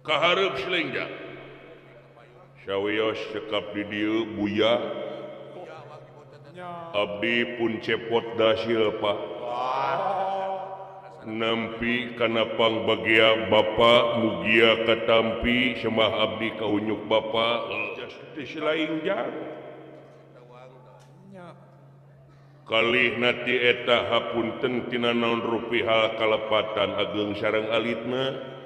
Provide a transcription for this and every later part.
Kahareup silengja. Sawios cekap di dieu Buya. Abdi pun cepot dasil Pak. Nampi kana pangbagia Bapa mugia katampi sembah abdi kaunyuk Bapa silaing jang. Kalih nati eta hapunten tina naon rupi hal kalepatan ageng sareng alitna.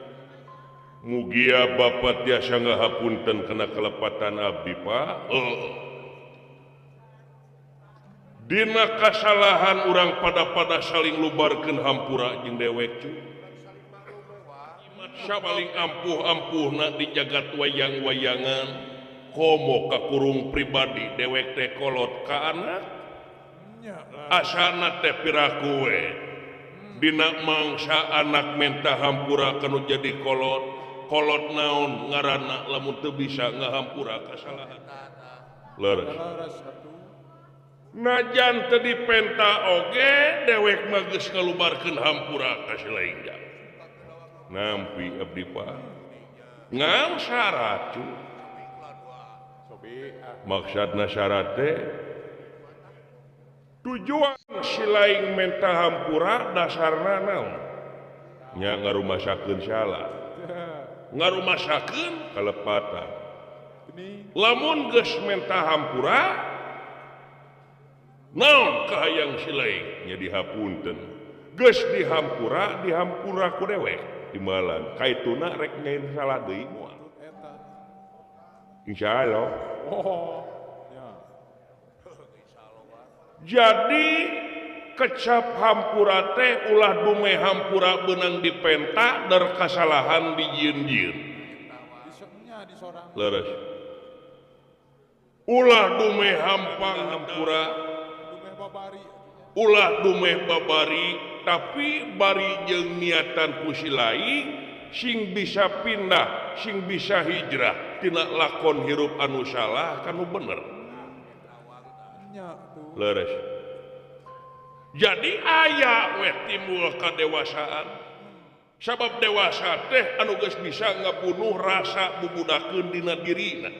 Mugia Bapa tiasa ngahapunten kana kalepatan abdi Pak. Dina kasalahan urang pada-pada saling lubarkeun hampura jeung dewek cu. Sapaling ampuh-ampuhna di jagat wayang-wayangan komo kakurung pribadi dewek teh kolot ka anak. Asana teh piraku we. Dina mangsa anak menta hampura kanu jadi kolot. Kolot naon ngaranna lamun teu bisa ngahampura kasalahan. Leres. Najan teu dipenta oge dewek mah geus ngalubarkeun hampura ka silaingja. Nampi abdi Pak. Ngan syarat cu. Maksudna syarat teh tujuan silaing menta hampura dasarna naon? Nya ngarumasakeun salah. Ngarumasakeun kalepatan. Lamun geus menta hampura naon kahayang silaing nya dihapunten. Geus dihampura dihampura ku dewek timbalan kaituna rek nyain salah deui moal. Insyaallah. Jadi kecap hampura teh ulah dume hampura beunang dipenta dar kasalahan dijieun-jieun. Leres. Ulah dume hampang hampura ulah dumeh babari tapi bari jeung niatan ku silaing sing bisa pindah sing bisa hijrah tina lakon hirup anu salah kanu bener. Leres. Jadi aya weh timbul kadewasaan sabab dewasa teh anu geus bisa ngabunuh rasa bubudakeun dina dirina.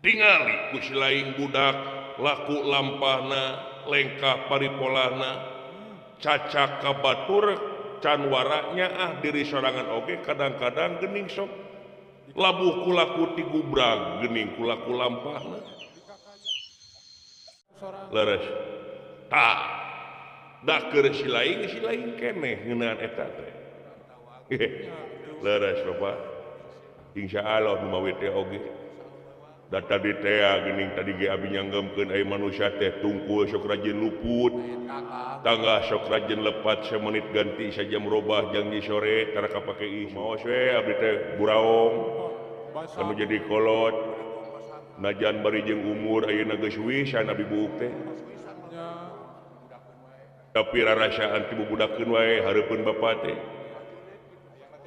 Tingali ku silaing budak laku lampahna lengkah paripolana cacak ka batur can waraknya ah diri sorangan oge kadang-kadang gening sok labuh kulaku ti gubrag gening kulaku lampahna. Leres. Tah da keur silaing keneh ngeunaan eta teh. Leres Bapak. Insyaallah nu mawi teh oge. Da tadi teh geuning tadi ge abi nyanggemkeun aya manusia teh tungkul sok rajin luput. Tangga sok rajin lepat semenit ganti sajam robah janji sore tara kapake ih maos we abdi teh buraong. Anu jadi kolot. Najan bari jeung umur ayeuna geus wisan abi buuk teh. Tapi rarasaan ti bubudakeun wae hareupeun bapa teh.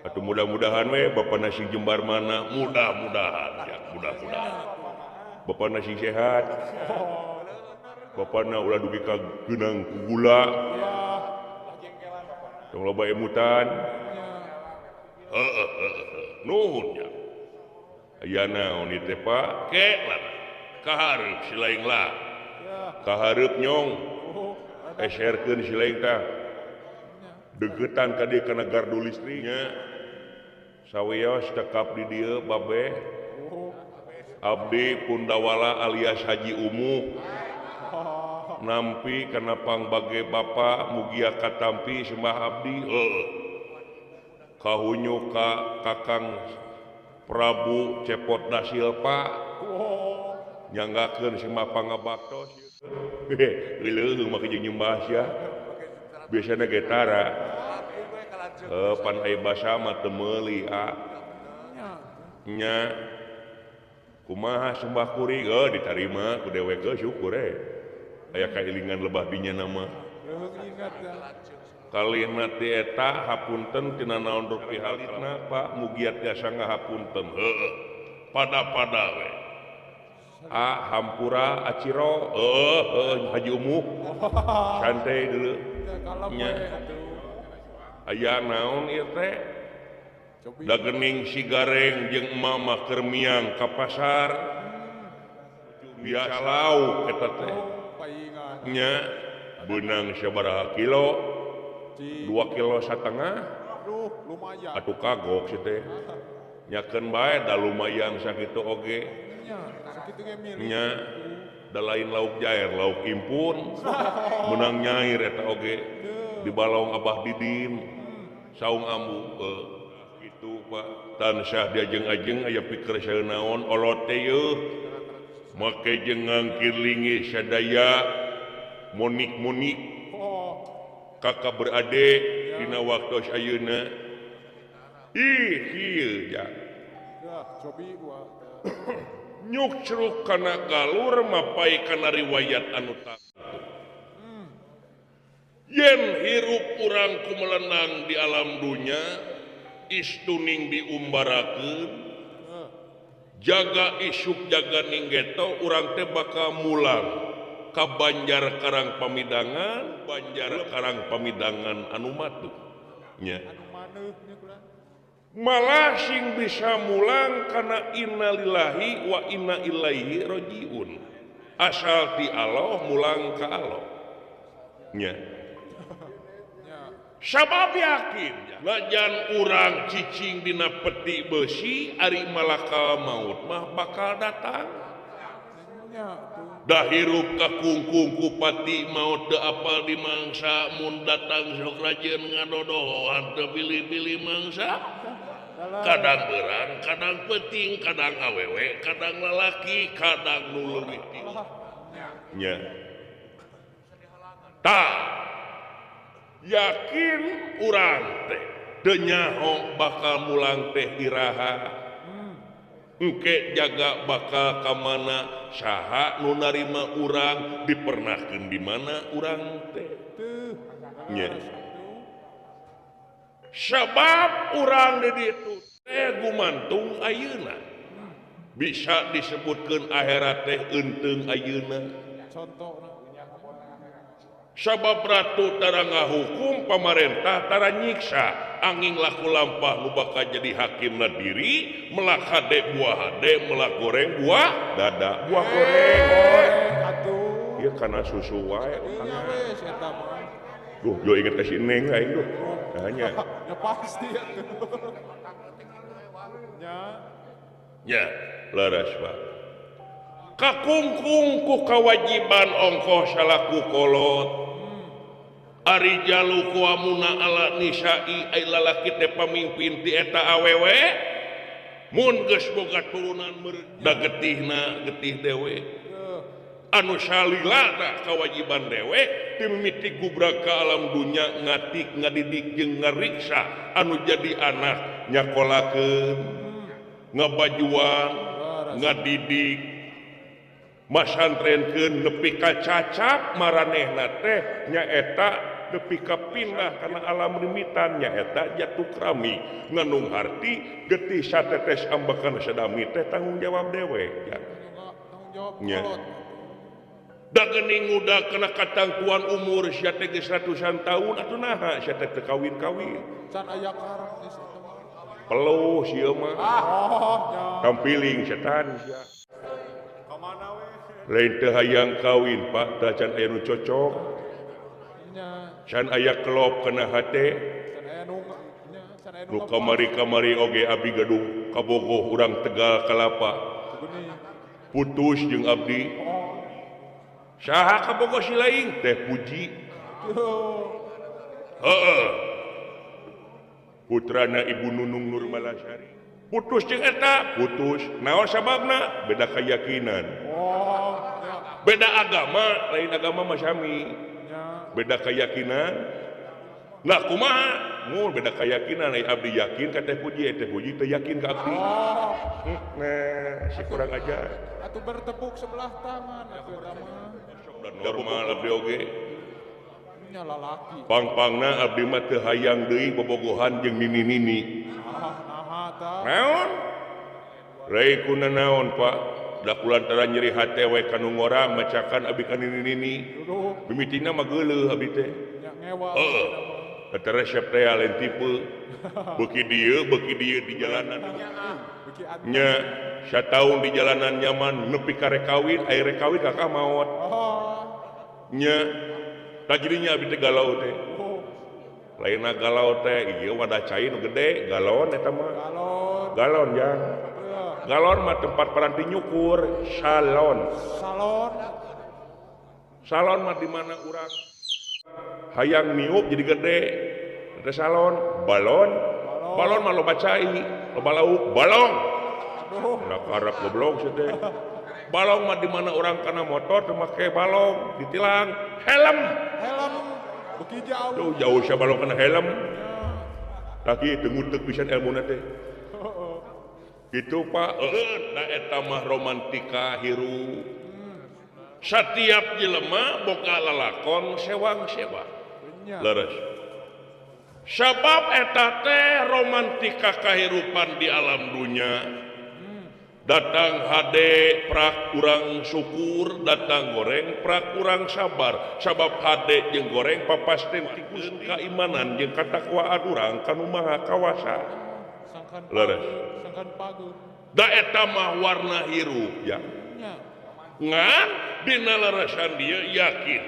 Atuh mudah-mudahan we bapa nasi jembar mana mudah-mudahan ya mudah-mudahan. Bapa nasi sehat. Bapana ulah dugi ka geunang ku gula. Tong loba emutan. Heeh nuhun ya. Aya naon ieu teh Pak? Ke lah. Kahareup silaing lah. Kahareup nyong. Eserkeun silaing tah. Degetan ka dieu kana gardu listriknya. Sawios cekap di dieu babe. Abdi Pundawala alias Haji Umuh. Nampi kana pangbage bapa mugia katampi sembah abdi. Kahunyu ka Kakang Prabu Cepot da Silpa. Nyanggakeun sembah pangabaktos. Leuleung mah jeung nyembah sia. Biasana ge tara. Pan aya basa mah teu meuli a. Nya kumaha sembah kuring ditarima ku dewek ge syukur we. Aya kailingan lebah dinya nama. Kalihna ti eta hapunten tina naon rupi halitna Pak mugia tiasa ngahapunten. Heueuh. Pada-pada we. A hampura aciro Haji Umuh. Santai dulu. Nya. Aya naon ieu teh? Da gening si Gareng jeung mama keur miang ka pasar. Biasa lauk eta teh. Nya beunang sabaraha kilo? 2,5 kilo. Aduh, lumayan. Atuh kagok si teh. Nyakeun bae da lumayan sakitu oge. Nya, sakitu ge milik. Nya, da lain lauk jair, lauk impun. Menang nyair eta oge. Di balong Abah Didim. Saung ambu kitu Pak. Tansah diajeng-ajeng aya pikir saeunaon olot teh yeuh. Make jeung ngangkir linggih sadaya monik-monik. Kakak beradek dina waktu ayeuna. Ih, kieu ja. Nyukcruk kana galur mapai kana riwayat anu tangtu. Yen hirup urang kumelenang di alam dunya, istuning diumbarakeun, jaga isuk jaga ninggeto urang teh bakal mulang ka Banjar Karang Pamidangan, Banjar Karang Pamidangan anu matuh nya. Malah sing bisa mulang kana innalillahi wa inna ilaihi rajiun. Asal ti Allah mulang ka Allah nya. Sabab yakin najan urang cicing dina peti besi ari malakal maut mah bakal datang. Dah hirup kakungkung kupati maut teu apal di mangsa mun datang sok rajin ngadodohan teu pilih-pilih mangsa. Kadang berang, kadang peting, kadang awewe, kadang lalaki, kadang nu leuwih tinggi. Nya. Tah yakin urang teh teu nyaho bakal mulang teh iraha. Engke jaga bakal ka mana saha nu narima urang dipernahkeun di mana urang teh. Nya. Sabab urang di ditu teh gumantung ayeuna. Bisa disebutkeun akhirat teh eunteung ayeuna. Sabab ratu tara ngahukum pamarentah tara nyiksa angin laku lampah nu bakal jadi hakimna diri melak hade buah hade melak goreng buah dada buah goreng atuh ieu kana susu wae. Duh, jo inget ka si Neng aing duh. Hanya ya pasti atuh. Nya. Nya, leres Pak. Kakungkung ku kawajiban ongkoh salaku kolot. Ari jalu kuamuna ala nisa'i ai lalaki teh pamimpin ti eta awewe. Mun geus boga turunan da getihna getih dewe. Anu salila tah kawajiban dewe timimiti gubrak ka alam dunya ngatik ngadidik jeung ngariksa anu jadi anak nyakolakeun ngabajuan ngadidik masantrenkeun nepi ka cacap maranehna teh nyaeta nepi ka pindah kana alam limitan nyaeta jatuh krami nganung harti getih satetes ambakan sadami teh tanggung jawab dewe ya. Tanggung jawab kolot. Da geuning udah kena katangtuan umur sia teh geus ratusan tahun atuh naha sia teh teu kawin-kawin. Can aya karang geus peluh sia mah. Tampiling setan sia. Ka mana we? Lain teu hayang kawin Pak tah can aya nu cocok. Can aya kelop kana hate. Can aya nu nya, can aya nu kamari-kamari oge abdi gaduh kabogoh urang Tegal Kalapa. Putus jeung abdi. Saha kabogoh si lain teh Puji. Heeh. Putrana Ibu Nunung Nurmalasari. Putus jeung eta, putus. Naon sababna? Beda keyakinan. Beda agama, lain agama mah sami. Beda keyakinan. Lah kumaha? Mun beda keyakinan ai abdi yakin ka teh Puji, teh Puji teh yakin ka abdi. Nah, si kurang ajar. Atuh bertepuk sebelah tangan atuh eta mah. Normal abdi oge. Nya lalaki. Pang-pangna abdi mah teu hayang deui bobogohan jeung nini-nini. Naha tah. Naon? Rei kuna naon, Pak? Da kulantaran nyeri hate we ka nu ngora macakan abdi ka nini-nini. Mimitina mah geuleuh abdi teh. Nya ngewa. Heeh. Eta resep teh lain tipe. Beuki dieu di jalanan. Nya sataun di jalanan nyaman nepi ka rek kawin, aya rek kawin kakak maot. Nya tajirinya abdi teh galau teh. Lainna galau teh ieu wadah cai nu gede, galon eta mah. Galon ya. Galon mah tempat paranti nyukur, salon. Salon. Salon mah di mana urang hayang niup jadi gede. Eta salon, balon. Balon mah loba cai, loba lauk, balong. Aduh, karep goblok sih teh. Balong mah di mana orang kana motor teu make balong, ditilang, helm. Helm. Beuki jauh. Tuh jauh sia balong kana helm. Tah kitu ngutek pisan elmuna teh. Gitu Pak, da eta mah romantika hirup. Setiap jelema boga lalakon sewang-sewang. Leres. Sabab eta teh romantika kahirupan di alam dunya. Datang hade prak urang syukur, datang goreng prak urang sabar. Sabab hade jeung goreng papasten tikuseun kaimanan jeung katakwaan urang ka Nu Maha Kawasa. Leres. Da eta mah warna hirup ya. Ngan dina leresan dieu yakin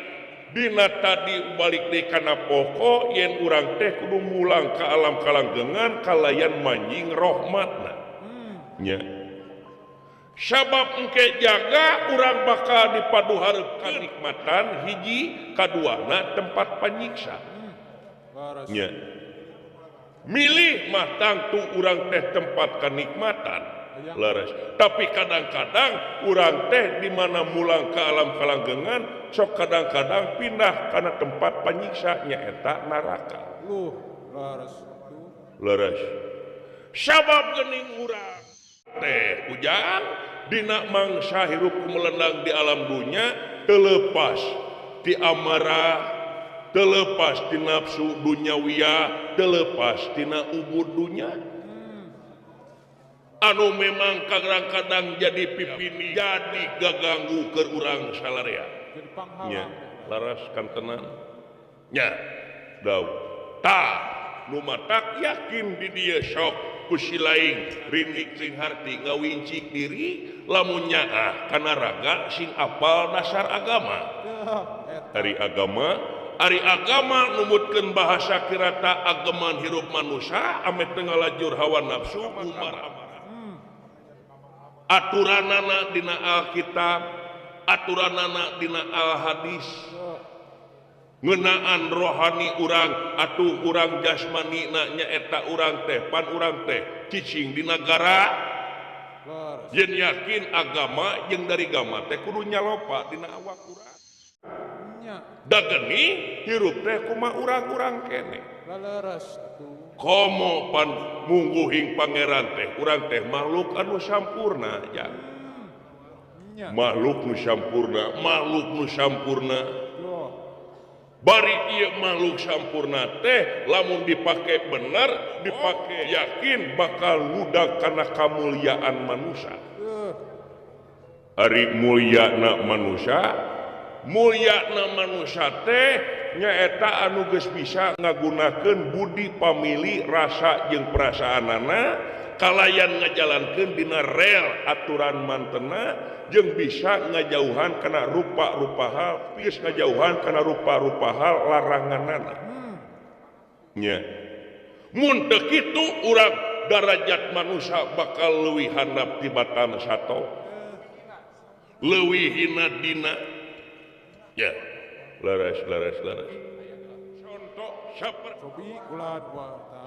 dina tadi balik deui kana pokok yen urang teh kudu mulang ka alam kalanggengan kalayan manjing rohmatna. Nya. Sabab engke jaga urang bakal dipaduhareup kanikmatan hiji kaduana tempat panyiksa. Nya. Milih mah tangtu urang teh tempat kanikmatan. Leres. Tapi kadang-kadang urang teh di mana mulang ke alam kalanggengan sok kadang-kadang pindah kana tempat panyiksa nyaeta neraka. Leres. Leres. Sabab geuning urang teh ujang dina mangsa hirup melendang di alam dunya teu lepas ti amarah, teu lepas ti nafsu dunyawiyah, teu lepas tina ubud dunya. Anu memang kadang-kadang jadi pipini jadi gaganggu keur urang salarea. Nya, laras kantenan. Nya, dau. Tah, nu matak yakin di dieu sok ku si laing rindik sing harti ngawincik diri lamun nyaah kana raga sing apal dasar agama. Ari agama, ari agama numutkeun bahasa kirata ageman hirup manusia ame teu ngalajur hawa nafsu umar amarah. Aturanana dina Alkitab, aturanana dina Al-Hadis. Ngeunaan rohani urang atuh urang jasmani na nyaeta urang teh pan urang teh cicing di nagara. Yen yakin agama jeung dari agama teh kudu nyalopa dina awak urang. Da geuning hirup teh kumaha urang-urang keneh. Komo pan mungguhing pangeran teh urang teh makhluk anu sampurna ya. Makhluk nu sampurna, makhluk nu sampurna. Bari ieu makhluk sampurna teh lamun dipake bener, dipake yakin bakal ngudag kana kamuliaan manusia. Ari mulyana manusia, mulyana manusia teh nyaeta anu geus bisa ngagunakeun budi pamili rasa jeung perasaanana kalayan ngajalankeun dina rel aturan mantena jeung bisa ngajauhan kana rupa-rupa hal, geus ngajauhan kana rupa-rupa hal laranganana. Nya. Mun teu kitu urang darajat manusia bakal leuwih handap tibatan sato. Leuwih hina dina. Ya. Leres leres leres. Contoh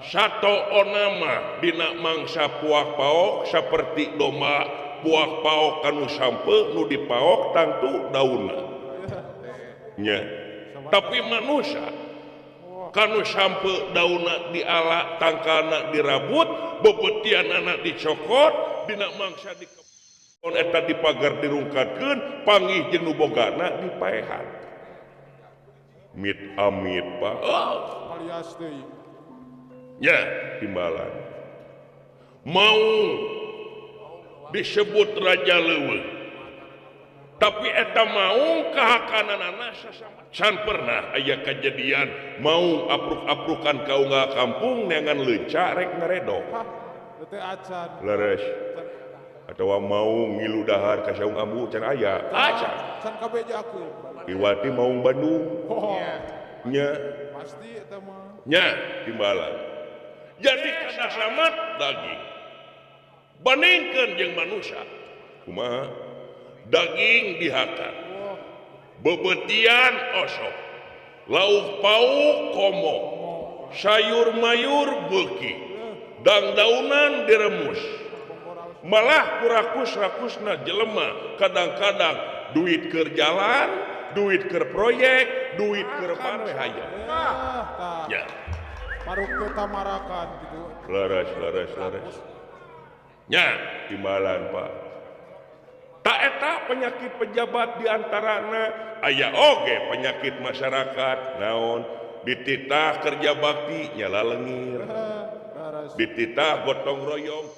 sato onama dina mangsa puak paok seperti domba puak paok kanu sampe nu dipaok tangtu daunna. Nya. Tapi manusia kanu sampe daunna diala tangkalna dirabut bebetianana dicokot dina mangsa di kebon eta dipagar dirungkatkeun panggih jeung nu bogana dipaehan. Mit amit Pak. Alias deui. Ya, timbalan. Mau disebut raja leuweung. Tapi eta maung kahakananana sasama. Can pernah aya kejadian maung apruk-aprukan ka unggal kampung neangan leunca rek ngaredok. Teu acan. Leres. Atawa maung ngilu dahar ka saung ambu can aya. Acan. Can kabejakeun. Iwati maung Bandung. Oh. Nya. Pasti eta mah. Nya timbalan. Jadi kada samat daging. Bandingkeun jeung manusia. Kumaha? Daging dihakan, bebetian osok, lauk pauk komo, sayur mayur beuki, dangdaunan diremus, malah kurakus-rakusna jelema kadang-kadang duit keur jalan, duit keur proyek, duit keur panwe haya. Ya. Paruk teh tamarakan gitu. Leres leres leres. Nya timbalan Pak. Tak eta penyakit pejabat diantarana aya oge penyakit masyarakat naon dititah kerja bakti nyala lengir dititah gotong royong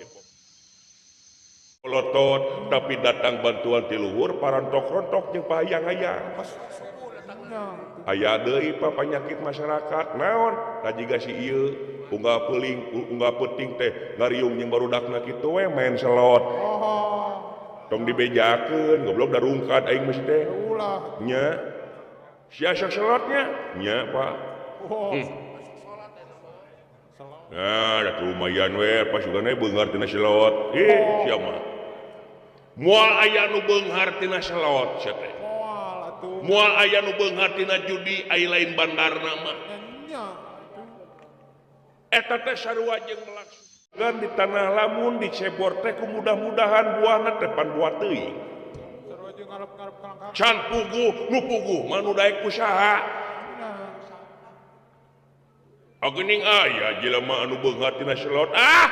polotot tapi datang bantuan ti luhur parontok-rontok jeung pahayang-hayang aya deui pa penyakit masyarakat naon da jiga si ieu unggal peuling unggal peuting teh ngariung jeung barudakna kitu we main selot. Tong dibejakeun goblok darungkat aing mah teh. Nya. Sia sok selotnya? Nya, Pak. Nah, da lumayan we pas sugana beunghar tina selot. Ih, sia mah. Moal aya nu beunghar tina selot sia teh. Moal atuh. Moal aya nu beunghar tina judi ai lain bandarna mah. Nya. Eta teh sarua jeung melak kan di tanah lamun dicebor teh ku mudah-mudahan buahna teh pan buah teuing. Can puguh nu puguh mah nu daek ku saha. Agening aya jelema anu beunghar tina selot ah.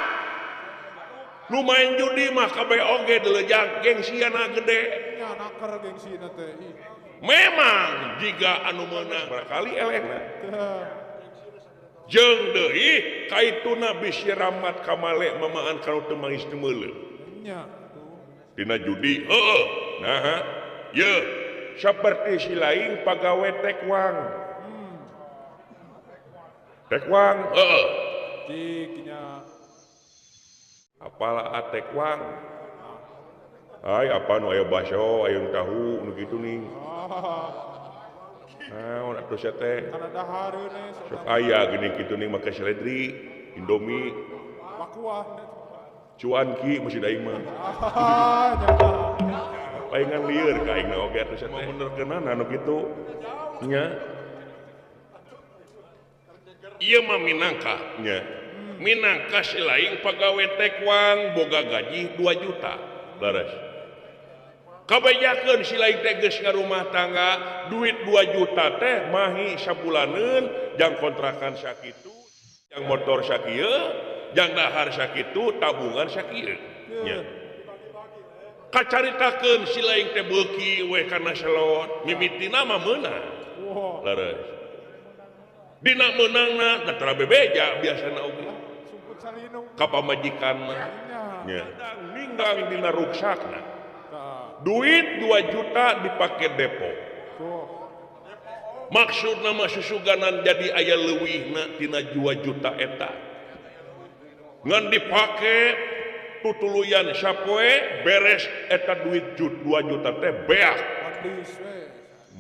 Nu main judi mah kabeh oge dilejang gengsiana gede. Nya naker gengsina teh. Memang jiga anu meunang barangkali elehna. Jeung deui kaituna bisi ramat kamale mamaan kalau teu mangis teu meuleuh. Nya. Dina judi heueuh. Naha? Ye, saperti si lain pagawe tekwang. Tekwang heueuh. Cik nya. Apala tekwang? Ai apa nu aya baso, aya tahu nu kitu nih. Naon atuh sia teh? Kana dahareun we sok aya geuning kitu ning make seledri, Indomie, bakuah. Cuanki mesti da aing mah. Paingan lieur ka aing oge atuh sia teh. Benerkeunana nu kitu. Nya. Ieu mah minangka nya. Minangka si lain pagawe tekwang boga gaji 2 juta. Leres. Kabejakeun si lain teh geus ngarumah tangga duit 2 juta teh mahi sabulaneun jang kontrakan sakitu jang motor sakieu jang dahar sakitu tabungan sakieu nya kacaritakeun si lain teh beuki we kana selot mimitina mah meunang leres dina meunangna da tara bebeja biasana oge ka pamajikan mah nya ninggang dina ruksakna duit 2 juta dipakai depo. Maksud nama susuganan jadi aya leuwihna tina 2 juta eta. Ngan dipake tutuluyan sapoe beres eta duit 2 juta teh beak.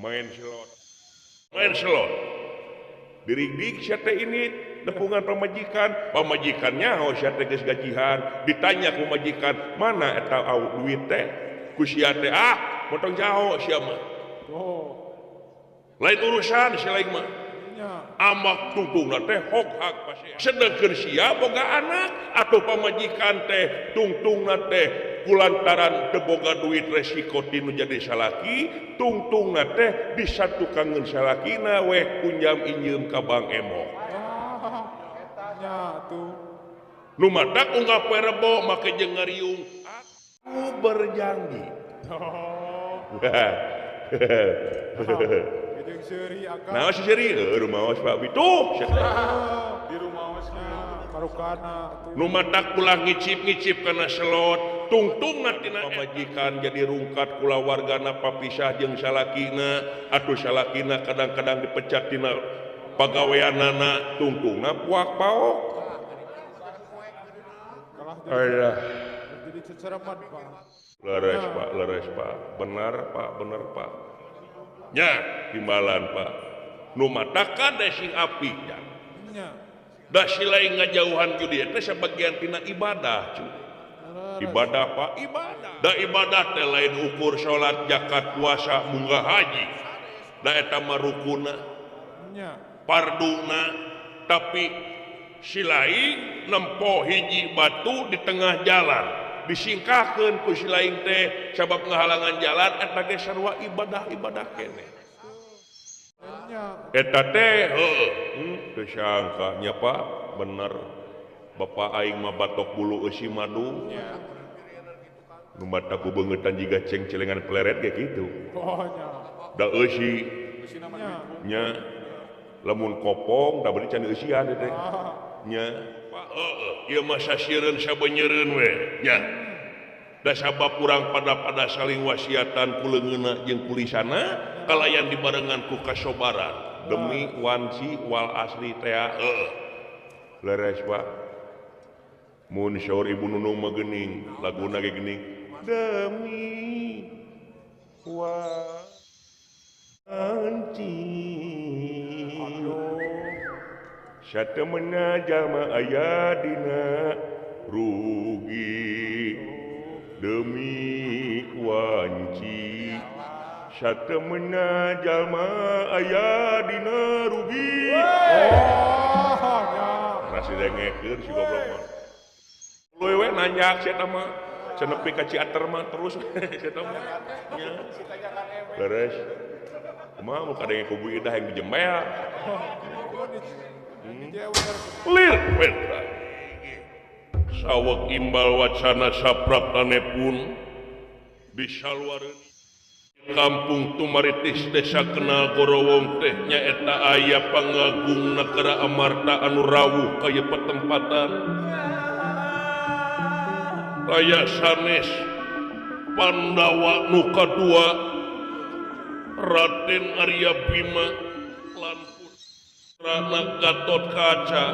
Main selot. Main selot. Dirigdig sia teh ini nepungan pamajikan, pamajikannya oh sia teh geus gajihan, ditanya ku majikan, "Mana eta duit teh?" Ku sia teh ah motong jauh sia mah. Lain urusan si lain mah. Amak tungtungna teh hok hak pasti. Sedengkeun sia boga anak atau pamajikan teh tungtungna teh kulantaran teu boga duit resiko tinu jadi salaki, tungtungna teh disatukangeun salakina weh kunjam injeum ka Bank Emok. Nya tuh. Nu matak unggal poe Rebo make jeung ngariung. Aku berjanji. Nah, si seuri rumaos Pak Bi tuh. Di rumaosna parukana. Nu matak ulah ngicip-ngicip kana selot, Tungtungna tina pamajikan jadi rungkat kulawargana papisah jeung salakina atuh salakina kadang-kadang dipecat tina pagaweanana tungtungna puak paok. Alah. Jadi cecereman, Pak. Leres, Pak, leres, Pak. Benar, Pak, bener, Pak. Nya timbalan, Pak. Nu matakan da sing apik nya. Nya. Da si lain ngajauhan judi teh sabagian tina ibadah, cu. Ibadah, Pak, ibadah. Da ibadah teh lain ukur salat, zakat, puasa, munggah haji. Da eta mah rukuna, Nya. Parduna, tapi si lain nempo hiji batu di tengah jalan disingkahkeun ku si lain teh sabab ngahalangan jalan eta ge sarua ibadah-ibadah keneh. Nya. Eta teh heueuh teu sangka nya Pak, bener bapak aing mah batok bulu eusi madu. Nya. Nu mata ku beungeutan jiga cengcelengan pleret ge kitu. Oh, nya. Da eusi Nya. Nya lamun kopong da beuli can eusian teh. Ah. Nya Pak, heueuh ieu mah sasireun sabeunyereun we nya. Da sabab urang pada-pada saling wasiatan ku leungeunna jeung ku lisana kalayan dibarengan ku kasobaran demi wanci wal asri teh heueuh. Leres Pak. Mun saur Ibu Nunung mah geuning, laguna ge geuning demi wanci. Satemena jalma aya dina rugi demi wanci. Satemena jalma aya dina rugi. Oh, nya. Masih dengekeun si goblok mah. Luwe we nanyak sia mah. Cenepi ka Ciater mah terus sia mah. Nya. Beres. Kumaha mun kadenge ku Bu Idah yang dijembel. Lir wetra. Saweg imbal wacana sapraptane pun disaluareun kampung Tumaritis desa Kenal Gorowong teh nyaeta aya pangagung negara Amarta anu rawuh ka ieu patempatan. Aya sanes Pandawa nu kadua Raden Arya Bima lan putrana Gatotkaca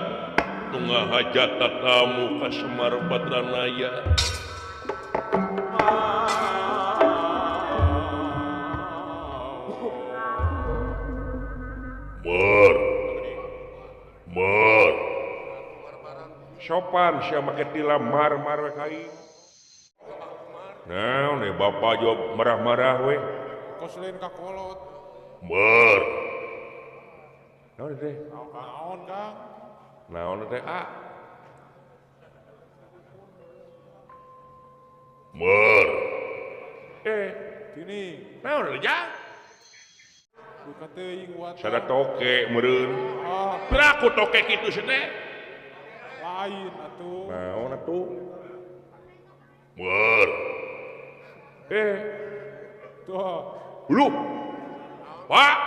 nu ngahaja tatamu ka Semar Badranaya. Mer. Mer. Sopan sia make tilam mar-mar we ka aing. Naon we bapak jawab marah-marah we. Kos lain ka kolot. Mer. Naon teh? Naon, Kang? Naon teh, A? Mer. Gini. Naon jang? Buka teuing wat. Sada toke meureun. Ah, Piraku toke kitu sih teh? Lain atuh. Naon atuh? Mer. Tuh. Lu. Pak.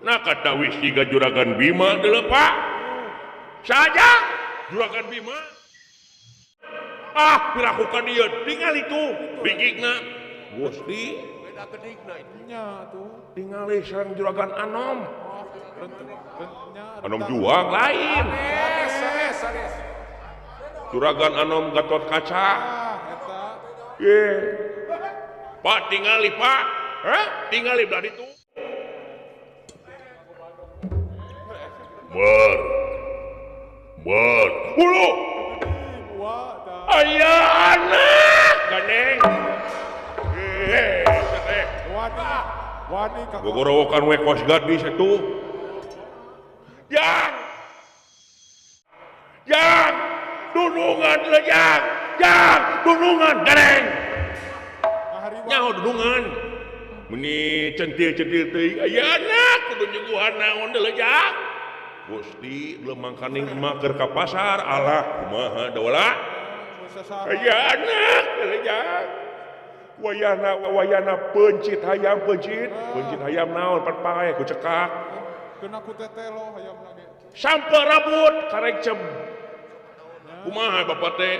Nah kata wis siga Juragan Bima deuleu Pak. Saja Juragan Bima. Ah, piraku ka dieu tingal itu bigigna. Gusti beda gedigna itu. Nya atuh. Tingali sareng Juragan Anom. Oh, rentnya. Anom juang lain. Sanes, sanes. Juragan Anom Gatot Kaca. Ah, eta. Ye. Pak tingali Pak. Hah? Tingali belah ditu. Ber. Ber. Hulu. Wah, dah. Aya anak gandeng. Wani, wani ka. Gogorowokan we kos gadis itu. Jang. Jang. Dunungan lejang. Jang, dunungan gandeng. Nyaho dunungan. Meni centil-centil teuing aya anak kudu nyuguhan naon deuleu jang. Gusti lemang kaning emak keur ka pasar alah kumaha daola. Aya anak deuleu jang. Wayana wayana pencit hayam pencit, pencit hayam naon pat pae ku cekak. Kena ku tetelo hayamna ge. Sampe rabut karecem. Kumaha bapak teh?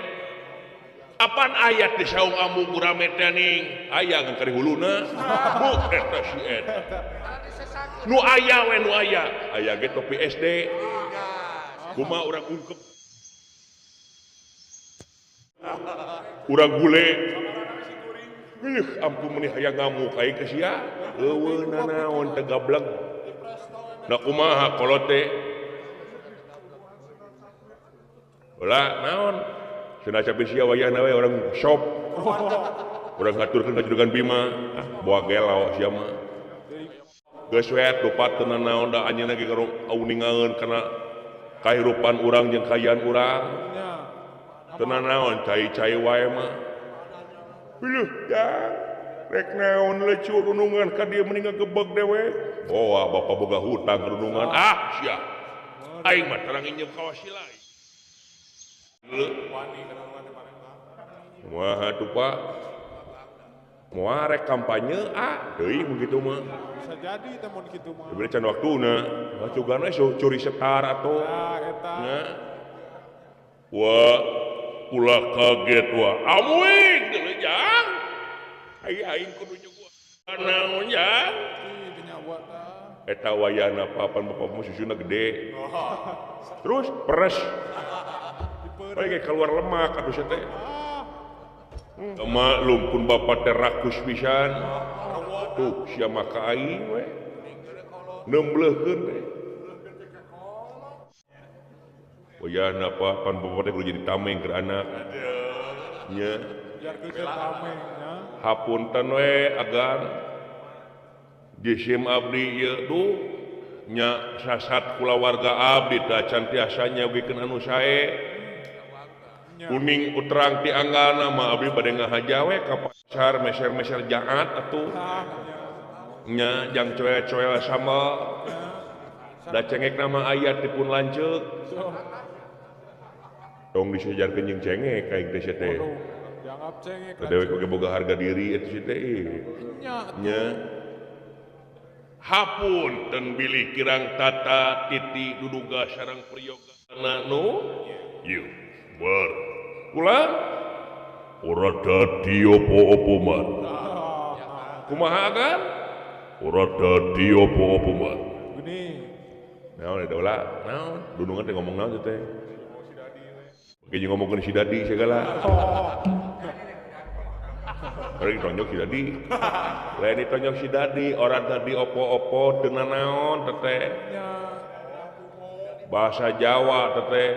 Apaan ayat di saung ambu gurame teh ning aya ngan kari huluna bu eta si eta nu aya we nu aya aya ge topi SD kumaha urang ungkep urang gule ih ampun meuni hayang ngamuk aing ka sia eueuh nanaon teu gablek na kumaha kolot teh ulah naon cenah capek sia wayahna we urang shop urang ngaturkeun ka Juragan Bima ah boa gelo sia mah geus we dupat teu nanaon da anjeunna ge uningaeun kana kahirupan urang jeung kaayaan urang teu nanaon cai-cai wae mah leuh jang rek naon leucu runungan ka dieu mending ngagebeg dewe boa bapa boga hutang runungan ah sia aing mah terang injem ka wasila. Wah tuh Pak, mau rek kampanye ah, deui mun kitu mah. Bisa jadi teh mun kitu mah. Diberi can waktuna, cugana curi setar atuh. Nah, eta. Nya. Wah, ulah kaget wah. Amuing deui jang. Ai aing kudu nyuguh. Naon jang? Ih, teu nyawa tah. Eta wayahna papan bapak susuna gede. Terus peres. Baik keluar lemak aduh teh. Maklum pun bapak teh rakus pisan. Tuh sia maka aing we. Nembleuhkeun teh. Oh ya napa pan bapak teh kudu jadi tameng keur anak. Nya. Hapunten we agan. Jisim abdi ieu tuh nya sasat kulawarga abdi teh can tiasa nyawikeun anu sae. Kuning uterang ti anggana mah abdi bade ngahaja we ka pasar meser-meser jaat atuh nya jang coel-coel sambal da cengek nama ayat dipun lanceuk tong disejarkeun jeung cengek aing teh sia teh Dianggap cengek dewek oge boga harga diri eta sia teh nya hapunten bilih kirang tata titi duduga sareng priyogana nu ieu ber kula ora dadi opo-opo man kumaha agan ora dadi opo-opo man gini naon eta ulah naon dunungan teh ngomong naon teh bagi jeung ngomongkeun si Dadi segala ora ditonjok si Dadi lain ditonjok si Dadi ora dadi opo-opo teu nanaon teh bahasa Jawa teh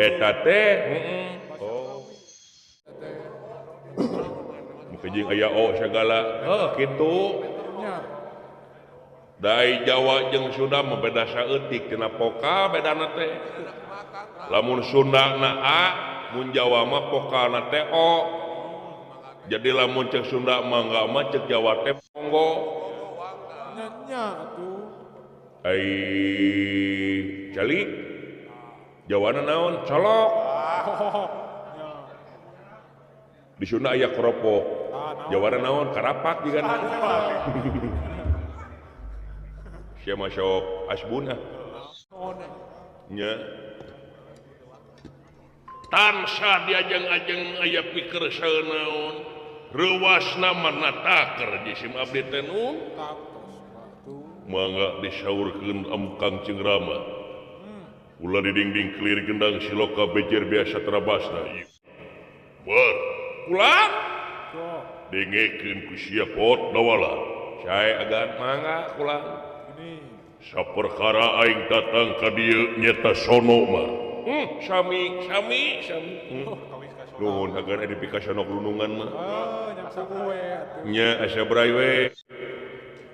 eta teh oh mungkin jeung aya o segala heuh kitu dai Jawa jeung Sunda mah beda saeutik tina pokal bedana teh lamun Sunda na a mun Jawa mah pokalna teh o jadi lamun cek Sunda mangga mah cek Jawa teh monggo nya atuh ai calik Jawana naon colok di Sunda aya keropok Jawana naon karapak juga sia mah sok asbuna nya tansah diajeng-ajeng aya pikersa naon reuwasna marna taker jisim abdi teh nu mangga disaurkeun am Kang Rama ulah di dinding kelir gendang siloka bejer biasa terabasna ber ulah dengekeun ku sia pot dawala sae agan mangga ulah saperkara aing datang ka dieu nyeta sono mah sami sami sami nuhun agan edifikasi sono runungan mah nya asa bray we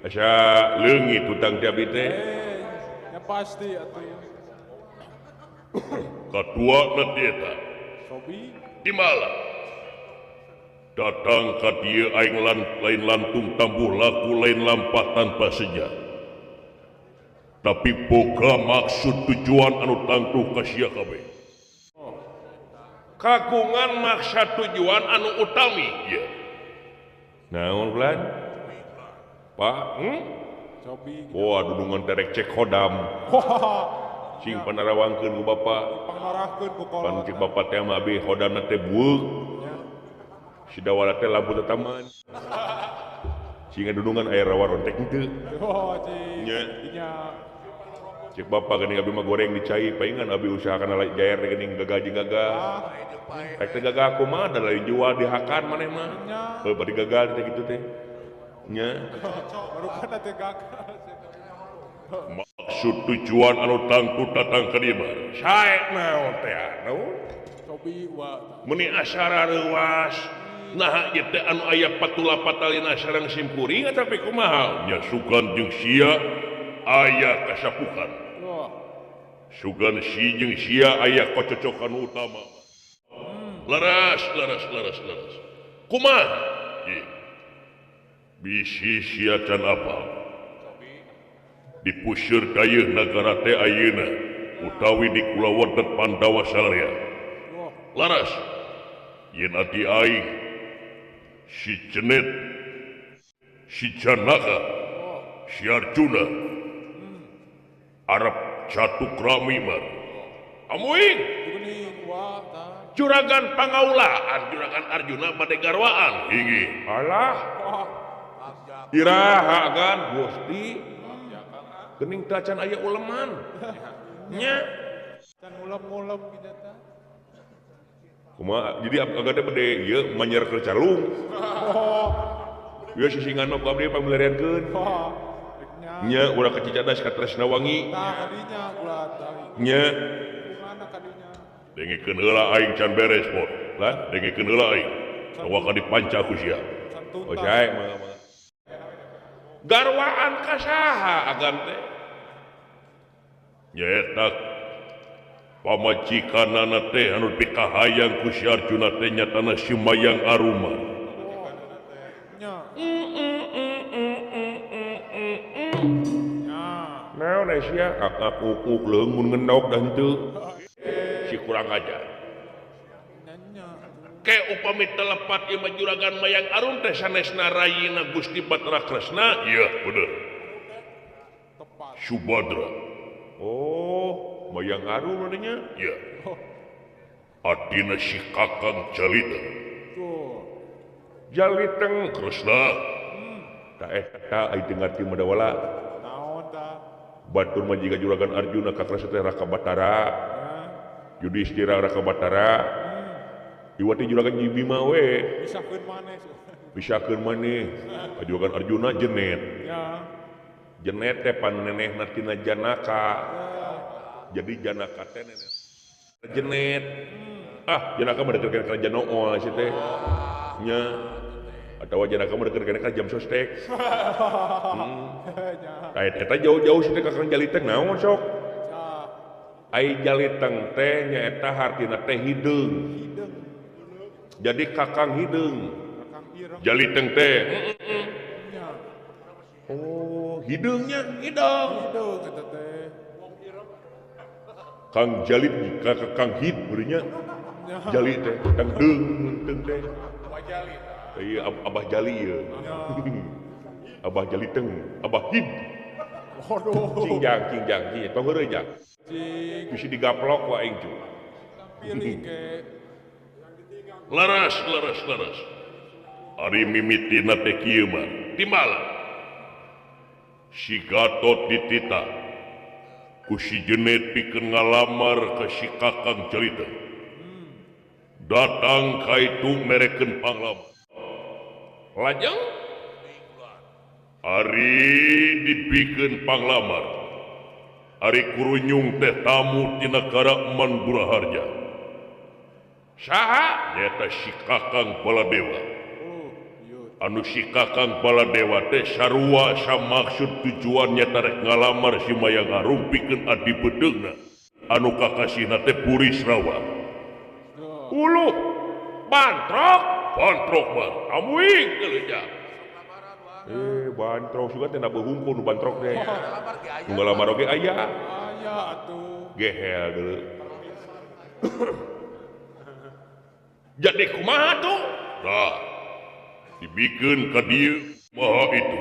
asa leungit hutang ti abdi teh nya pasti atuh katua na ti eta sobi dimala datang ka dieu aing lain lantung tambuh laku lain lampah tanpa seja tapi boga maksud tujuan anu tangtuh ka sia kabeh kagungan maksud tujuan anu utami ieu naon bulan Pak Cobi wah dudungan terek cek khodam sing panarawangkeun ku bapak pangarahkeun ku kolot pan cek bapak teh mah abi khodamna teh bueuk Si Dawala teh lampu tetaman. Sehingga dudungan air rawa rontek henteu. Oh, cing. Nya. Nya. Cek bapak geuning abi mah goreng di cai paingan abi usahakan jair geuning gagal jeung gagal. Rek teh gagal kumaha da lain jual dihakan maneh mah. Heuh bari gagal teh kitu teh. Nya. Baru kana teh gagal. Maksud tujuan anu tangtu datang ka dieu mah. Sae naon teh anu? Cobi wa. Meuni asara reuas. Nah ieu teh anu aya patula patalina sareng simkuring tapi kumaha? Nya sugan jeung sia aya kasapukan. Sugan si jeung sia aya kococokan utama. Leres leres leres leres. Kumaha? Ieu. Bisi sia can apal. Dipuseur dayeuh nagara teh ayeuna utawi di kulawarga Pandawa sararea. Laras. Yen ati aing si Cenet, si Janaka, si Arjuna, Arab Catukrami mah. Amuing juragan pangaulaan, juragan Arjuna bade garwaan. Inggih. Alah. Iraha gan Gusti. Geuning teh can aya uleman. Nya. Can ulem-ulem kitu teh. Kumaha jadi agak teh bade ieu manyer ke calung. Ieu sisingan mah ku abdi pamilariankeun. Nya urang ka Cicadas ka Tresnawangi. Tah kadinya ulah tah. Nya. Kumaha kadinya? Dengekeun heula aing can beres, Bot. Lah, dengekeun heula aing. Tong dipanca ku sia. Oh, jae mangga mangga. Garwaan ka saha agan teh? Nyaeta pamajikanana teh anu pikahayang ku si Arjuna teh nyatana si Mayang Aruma. Naon sia akak kukuk leung mun ngendok da henteu. Si kurang ajar. Ke upami telepat ieu mah juragan Mayang Arum teh sanesna rayina Gusti Batara Kresna. Iya, bener. Subadra. Oh, Mayang Arum adanya? Iya. Adina si Kakang Jalita. Jaliteng Kresna. Ta eta ai teu ngarti madawala. Naon ta? Batur mah jiga juragan Arjuna ka Kresna teh Raka Batara. Yudhistira Raka Batara. Iwati juragan Bima we. Bisakeun maneh. Bisakeun maneh. Juragan Arjuna jenet. Ya. Jenet teh panenehna tina Janaka. Jadi Janaka teh nenek jenet. Ah, Janaka mah deket kana Janool si teh. Nya. Atawa Janaka mah deket kana jam sostek. Tah eta jauh-jauh si teh ka Kang Jaliteng naon sok? Ai Jaliteng teh nyaeta hartina teh hideung. Jadi Kakang hideung. Jaliteng teh. Oh, hideungnya hideung. Hideung eta teh. Kang Jalit Kang Hid beunya. Jali teh Kang deung deung teh. Iya Abah Jali ieu. Abah Jaliteng, Abah Hid. Waduh. Cingjang cingjang ieu tong heureuy jang. Cing. Bisi digaplok ku aing cu. Pilih ke. Leres leres leres. Ari mimitina teh kieu mah. Timbal. Si Gatot ditita ku si Jenet pikeun ngalamar ka si Kakang Jalita. Datang ka itu merekeun panglamar. Lajeng ari dipikeun panglamar. Ari kurunyung teh tamu ti nagara Manduraharja. Saha? Nyaeta si Kakang Baladewa. Anu si Kakang Baladewa teh sarua samaksud tujuan nyata rek ngalamar si Mayang Arum pikeun adi beuteungna anu kakasihna teh Burisrawa. Uluh bantrok bantrok mah amuing geuleuh jang. Bantrok juga teh na beungkul nu bantrok teh. Nu ngalamar oge aya. Aya atuh. Gehel geuleuh. Jadi kumaha tuh? Nah, dibikeun ka dieu kumaha itu.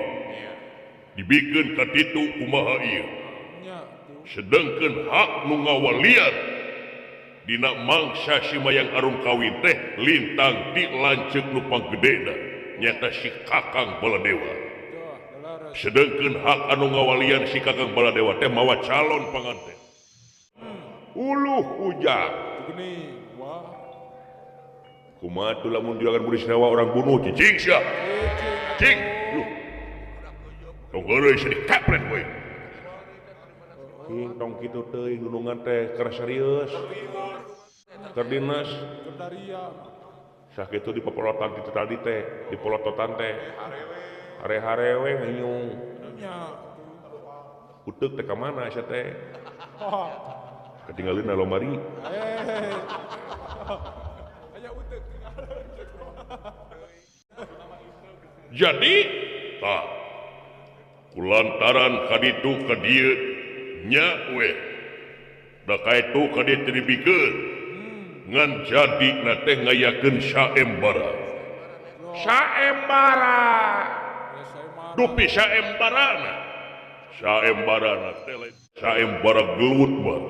Dibikeun ka ditu kumaha ieu. Sedengkeun hak nu ngawalian Dina mangsa si Mayang Arum kawin teh lintang di lanceuk nu panggedena nyata si Kakang Baladewa. Sedengkeun hak anu ngawalian si Kakang Baladewa teh mawa calon panganten. Uluh ujang. Kumaha tuh lamun juragan Burisrawa orang bunuh cicing sia. Cing. Luh. Tong heureuy sia dikapret we. Cing tong kitu teuing nunungan teh keur serius. Keur dinas. Sakitu di popolotan kitu tadi teh, di polototan teh. Hare-hare we nganyung. Uteuk teh ka mana sia teh? Ketinggalin lomari. Jadi tah kulantaran kaditu ka dieu nya we da kaetu ka dieu teu dibikeun ngan jadi na teh ngayakeun saembara. Saembara. Dupi saembarana. Saembarana teh saembara gelut mah.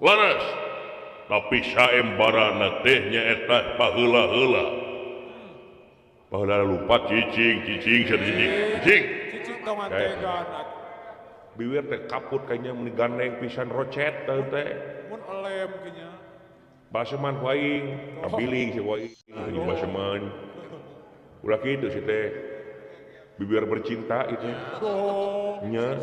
Laras. Tapi saembarana teh nyaeta paheula-heula. Paheula lumpat cicing cicing cicing cicing. Cicing tong antegan. Biwir teh kaput kayaknya meni gandeng pisan rocet teh teh. Mun elem kayaknya. Baseman ku aing, kabiling si ku aing jeung baseman. Ulah kitu si teh. Bibir bercinta itu. Nya.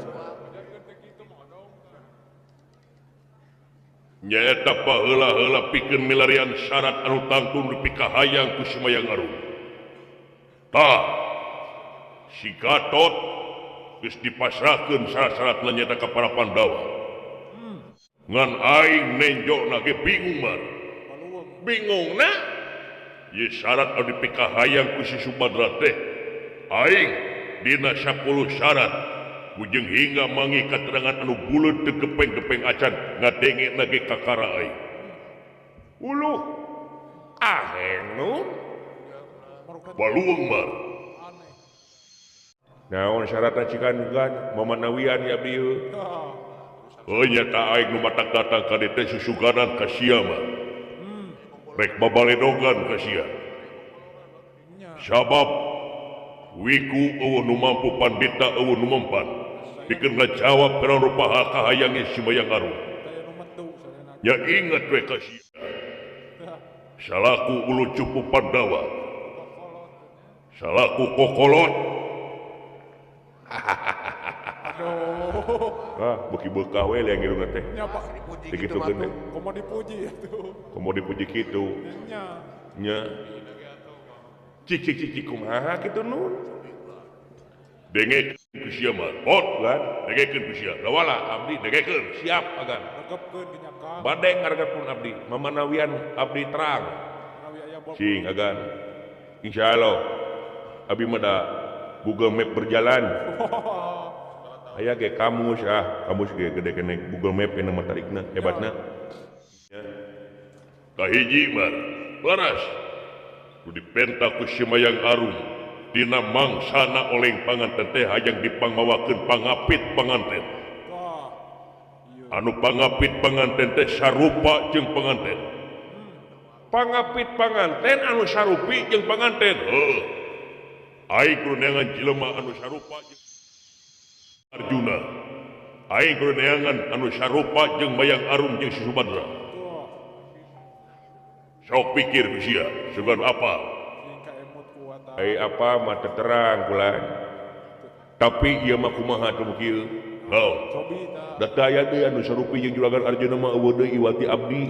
Nyaeta paheula-heula pikeun milarian syarat anu tangtung dipikahayang ku si Mayang Arum. Tah, si Gatot geus dipasrahkeun syarat-syaratna nyaeta ka para Pandawa. Ngan aing nenjona ge bingung mah. Bingungna? Ieu syarat anu dipikahayang ku si Subadra teh. Aing dina 10 syarat bujeng hingga mangi katerangan anu buleud teu gepeng-gepeng acan ngadenge lagi kakara aing. Uluh aheng nu baluang mah. Naon syaratna cikan gan mamanawian ya abdi ieu. Heuh nyata aing nu matak datang ka dieu teh susuganan ka sia mah. Rek babaledogan ka sia. Sabab wiku eueuh nu mampu pandita eueuh nu mempan. Pikeun ngajawab kana rupa kahayange si Mayang Arum. Nya inget we ka sia. Salaku ulu cupu Pandawa. Salaku kokolot. Ah, beuki beukah we liang irungna teh. Nya Pak, dikitu keun teh. Komo dipuji atuh. Komo dipuji kitu. Nya. Nya. Cik cik cik kumaha kitu nun. Dengekeun ku sia mah. Pot kan, dengekeun ku sia. Lawala abdi dengekeun, siap agan. Regepkeun nya Kang. Bade ngaregepkeun abdi, mamanawian abdi terang. Cing agan. Insyaallah abdi mah da Google Map berjalan. Aya ge kamus ah, kamus ge gede kene Google Map kene mah tarikna hebatna. Kahiji mah laras. Nu dipenta ku si Mayang Arum dina mangsana oleng panganten teh hayang dipangmawakeun pangapit panganten. Anu pangapit panganten teh sarupa jeung panganten. Pangapit panganten anu sarupi jeung panganten. Heuh. Aing kudu neangan jelema anu sarupa jeung Arjuna. Aing kudu neangan anu sarupa jeung Mayang Arum jeung si Subadra. Sok pikir ku sia, sugan apa? Ai apa mah terang kulan. Tapi ieu mah kumaha teu kieu? Heuh. Da teu aya deui anu sarupi jeung juragan Arjuna mah eueuh deui iwati abdi.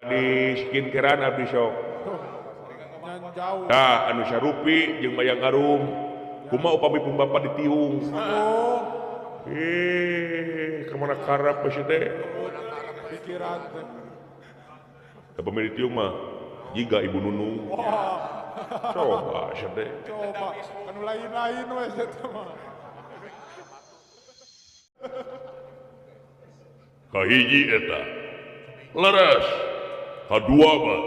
Di skincarean abdi sok. Tah anu sarupi jeung Mayang Arum. Kumaha upami pun bapa ditiung. Eh, kemana karep sih teh? Pikiran teh. Upami ditiung mah jiga Ibu Nunung. Coba sih teh. Coba anu lain-lain we eta mah. Kahiji eta. Leres. Kadua mah.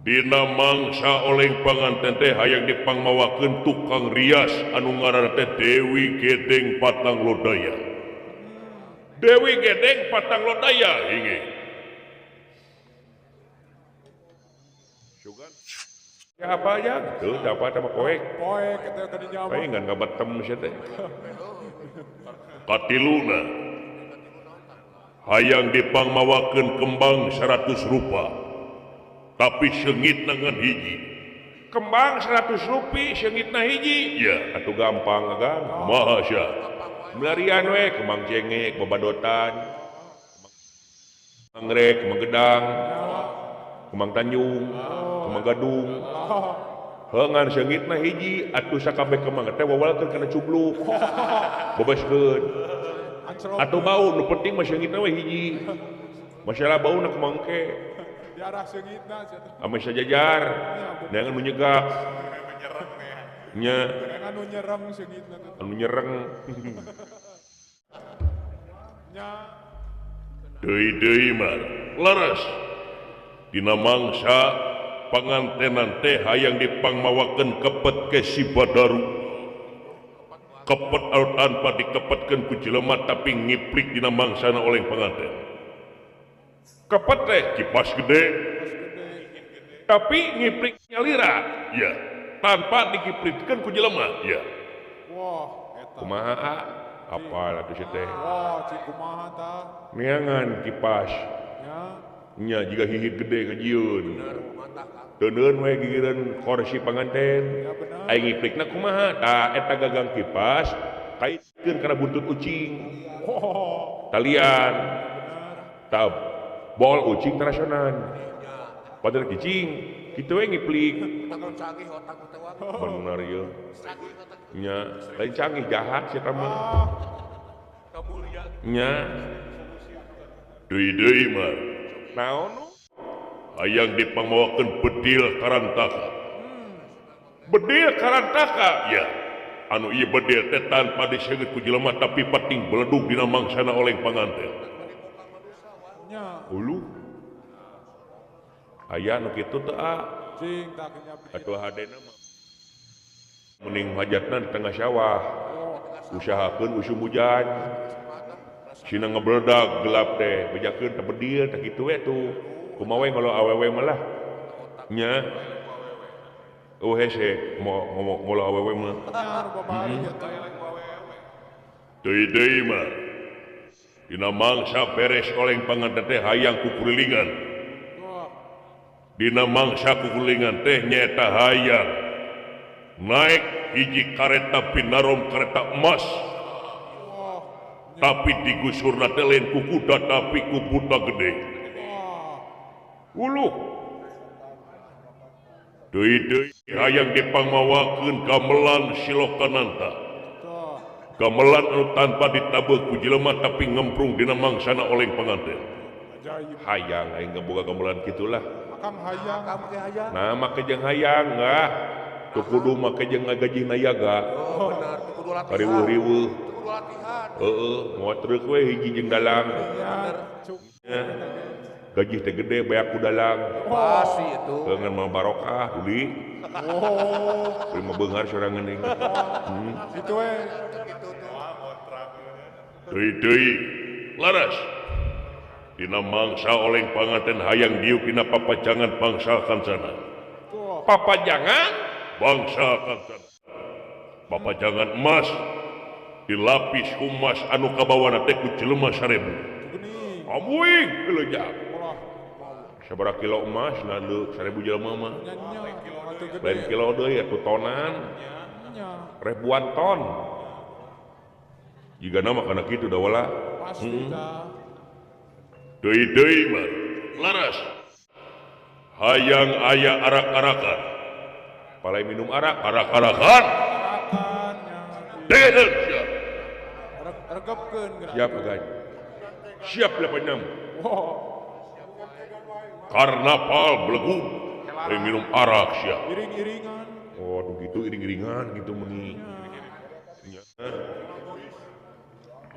Dina mangsa oleng panganten teh hayang dipangmawakeun tukang rias anu ngaranna teh Dewi Gedeng Patang Lodaya. Dewi Gedeng Patang Lodaya inggih. Sugan. Ya apa aja tuh dapat sama poek. Poek eta kadinya mah. Palingan ngabetem sia teh. Katiluna hayang dipangmawakeun kembang 100 rupa. Tapi seungitna ngan hiji. Kembang 100 rupi seungitna hiji. Ya, atuh gampang kan. Maha sia. Melarian we kembang cengek babadotan. Anggrek, kembang gedang, kembang tanjung, kembang gadung. Heungan seungitna hiji atuh sakabeh kembang teh wawalkeun kana cubluk. Bebaskeun. Atuh bau nu penting mah seungitna we hiji. Masalah bauna kembang ke. Diarah seungitna sia teh. Ame sajajar, neangan nu nyegak. Nya. Anu nyereng seungitna teh. Anu nyereng. Nya. Deui-deui mah leres. Dina mangsa pangantenan teh hayang dipangmawakeun kepet ke si Badaru. Kepet anu tanpa dikepetkeun ku jelema tapi ngiplik dina mangsana oleh panganten. Kepet teh kipas gede. Tapi ngiplik nyalira. Ya, tanpa dikiplitkeun ku jelema. Ya. Wah, eta. Kumaha? Apal atuh sia teh. Wah, cik kumaha tah? Neangan kipas. Nya. Nya jiga hihit gede kajieun. Teuneun we gigireun kursi panganten. Ya bener. Aing ngiplikna kumaha? Tah eta gagang kipas kaitkeun kana buntut ucing. Oh. Talian. Tah bol ucing tarasonan. Padahal kicing kitu we ngiplik. Bener ieu. Nya, lain canggih jahat sia mah. Nya. Deui-deui mah. Naon nu? Hayang dipangmawakeun bedil karantaka. Bedil karantaka ya. Anu ieu bedil teh tanpa diseungeut ku jelema tapi pating beledug dina mangsana oleh panganten. Nya. Uluh. Aya nu kitu teh a. Cing tah nya. Atuh hadena mah. Mending hajatna di tengah sawah. Usahakeun usum hujan. Sina ngebeledag gelap teh, bejakeun teh bedil teh kitu we tuh. Kumaha we ngolo awewe mah lah. Nya. Oh hese ngolo awewe mah. Deui-deui mah. Dina mangsa beres oleng panganten teh hayang kukulilingan. Dina mangsa kukulilingan teh nyaeta hayang naik hiji kareta pinarom kareta emas. Tapi digusurna teh lain ku kuda tapi ku buta gede. Uluh. Deui-deui hayang dipangmawakeun gamelan Silokananta. Gamelan anu tanpa ditabeuh ku jelema tapi ngemprung dina mangsana oleng panganten. Hayang aing boga gamelan kitulah. Akang hayang, nah make jeung hayang ah. Teu kudu make jeung ngagaji nayaga. Oh bener, teu kudu latihan. Kariweuh-riweuh. Teu kudu latihan. Heeh, moal treuk we hiji jeung dalang. Gaji teh gede bayak ku dalang. Pasti itu. Dengan mah barokah duli. Oh. Beli mah beunghar sorangan deui. Itu we. Deui-deui laras. Dina mangsa oleng panganten hayang diuk dina papajangan bangsa kancana. Papajangan bangsa kancana. Papajangan emas dilapis ku emas anu kabawana teh ku jelema 1000. Amuing leuja. Sabaraha kilo emas na deuk 1000 jelema mah. Lain kilo deui atuh tonan. Ribuan ton. Jigana mah kana kitu da wala. Pasti tah. Deui-deui mah laras. Hayang aya arak-arakan. Palai minum arak, arak-arakan. Deui siap. Regepkeun geura. Siap guys. Siap 86. Karnaval belegu minum arak siap. Iring-iringan. Waduh gitu iring-iringan gitu meni.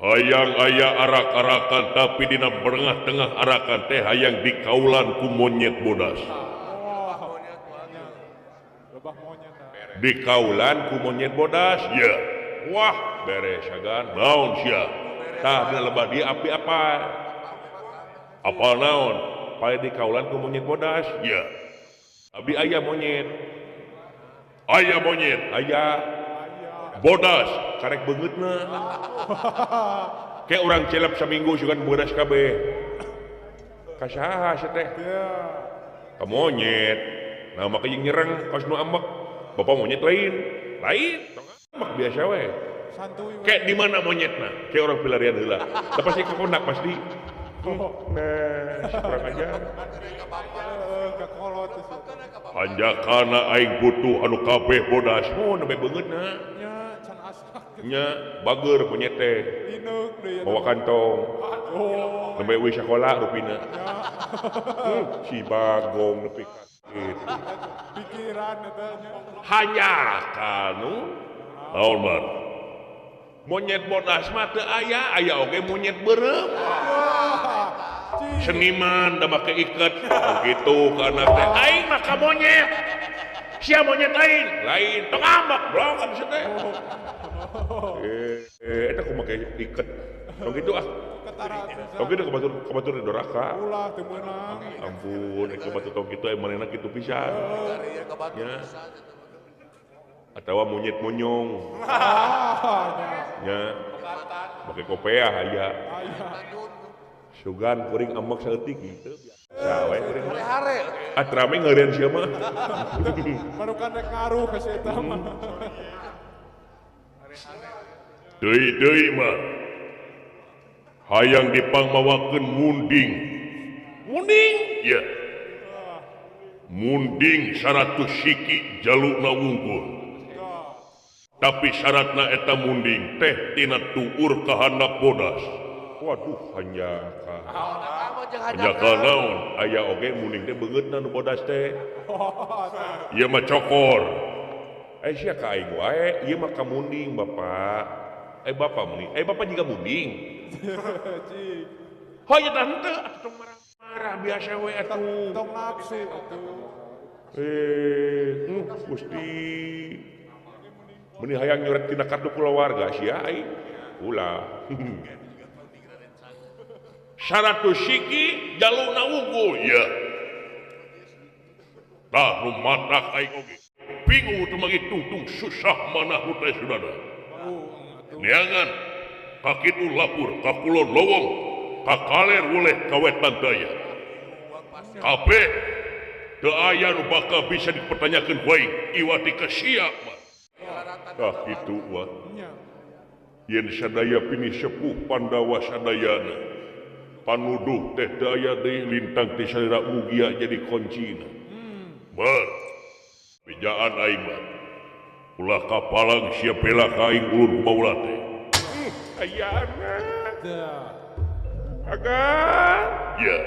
Hayang aya arak-arakan tapi dina berengah-tengah arakan teh hayang dikaulan ku monyet bodas. Dikaulan ku monyet bodas ya. Wah beres agan naon sia. Tah dina lebah dieu api apa? Apal naon? Pae dikaulan ku monyet bodas. Ya. Abdi aya monyet. Aya monyet, aya bodas karek beungeutna. Kayak orang celep saminggu sugan bodas kabeh. Ka saha sia teh? Ka monyet. Nah make jeung nyereng kos nu ambek. Bapak monyet lain. Lain, tong ambek biasa we. Santuy we. Kayak di mana monyetna? Kayak orang pilarian heula. Da pasti kokonak pasti. Nah, kurang ajar. Kakolot sia. Hanjakana aing butuh anu kabeh bodas. Oh, nembe beungeutna. Nya can asak. Nya bager monyet teh. Dineuk deui. Bawa kantong. Oh. Nembe euy sakola rupina. Si Bagong nepi ka kitu. Pikiran eta nya. Hanjakanu naon man? Monyet bodas mah teu aya, aya oge monyet beureum. Seniman da make iket. Oh kitu ka anak teh. Aing mah ka monyet. Sia monyet lain. Lain tong ambek blong ka sia teh. Eta ku make iket. Tong kitu ah. Tong kitu ka batur doraka. Ulah teu meunang. Ampun, ka batur tong kitu manehna kitu pisan. Nya. Atawa monyet monyong. Nya. Make kopeah aya. Sugan kuring ambek saeutik gitu. Biasa we kuring. Hare-hare. Ah rame ngeureun sia mah. Barukan rek ngaruh ka si eta mah. Deui-deui mah. Hayang dipangmawakeun munding. Munding? Ya. Munding 100 siki jalukna wungkul. Tapi syaratna eta munding teh tina tuur ka handap bodas. Waduh hanjaka. Hanjaka naon? Aya oge munding teh beungeutna nu bodas teh. Ieu mah cokor. Eh sia ka aing wae, ieu mah ka munding bapak. Eh bapak munding, eh bapak juga munding. Ho ya tah henteu atuh tong marah-marah biasa we atuh. Tong nafsu atuh. Gusti. Meni hayang nyoret tina kartu kulawarga sia aing. Ulah. 100 siki jalukna wungkul ya. Tah nu matak aing oge. Bingung teu magi tungtung susah manah nu teh sudana. Neangan ka kitu lapur ka kulon lowong ka kaler woleh ka wetan daya. Kabeh teu aya nu bakal bisa dipertanyakeun ku aing iwati ka sia mah. Tah kitu wah. Yen sadaya pini sepuh Pandawa sadayana. Panuduh teh teu aya deui lintang ti salira mugia jadi kuncina. Ber. Bejaan aing mah. Ulah kapalang sia bela ka aing ulun baula teh. Ayana. Agan. Ya.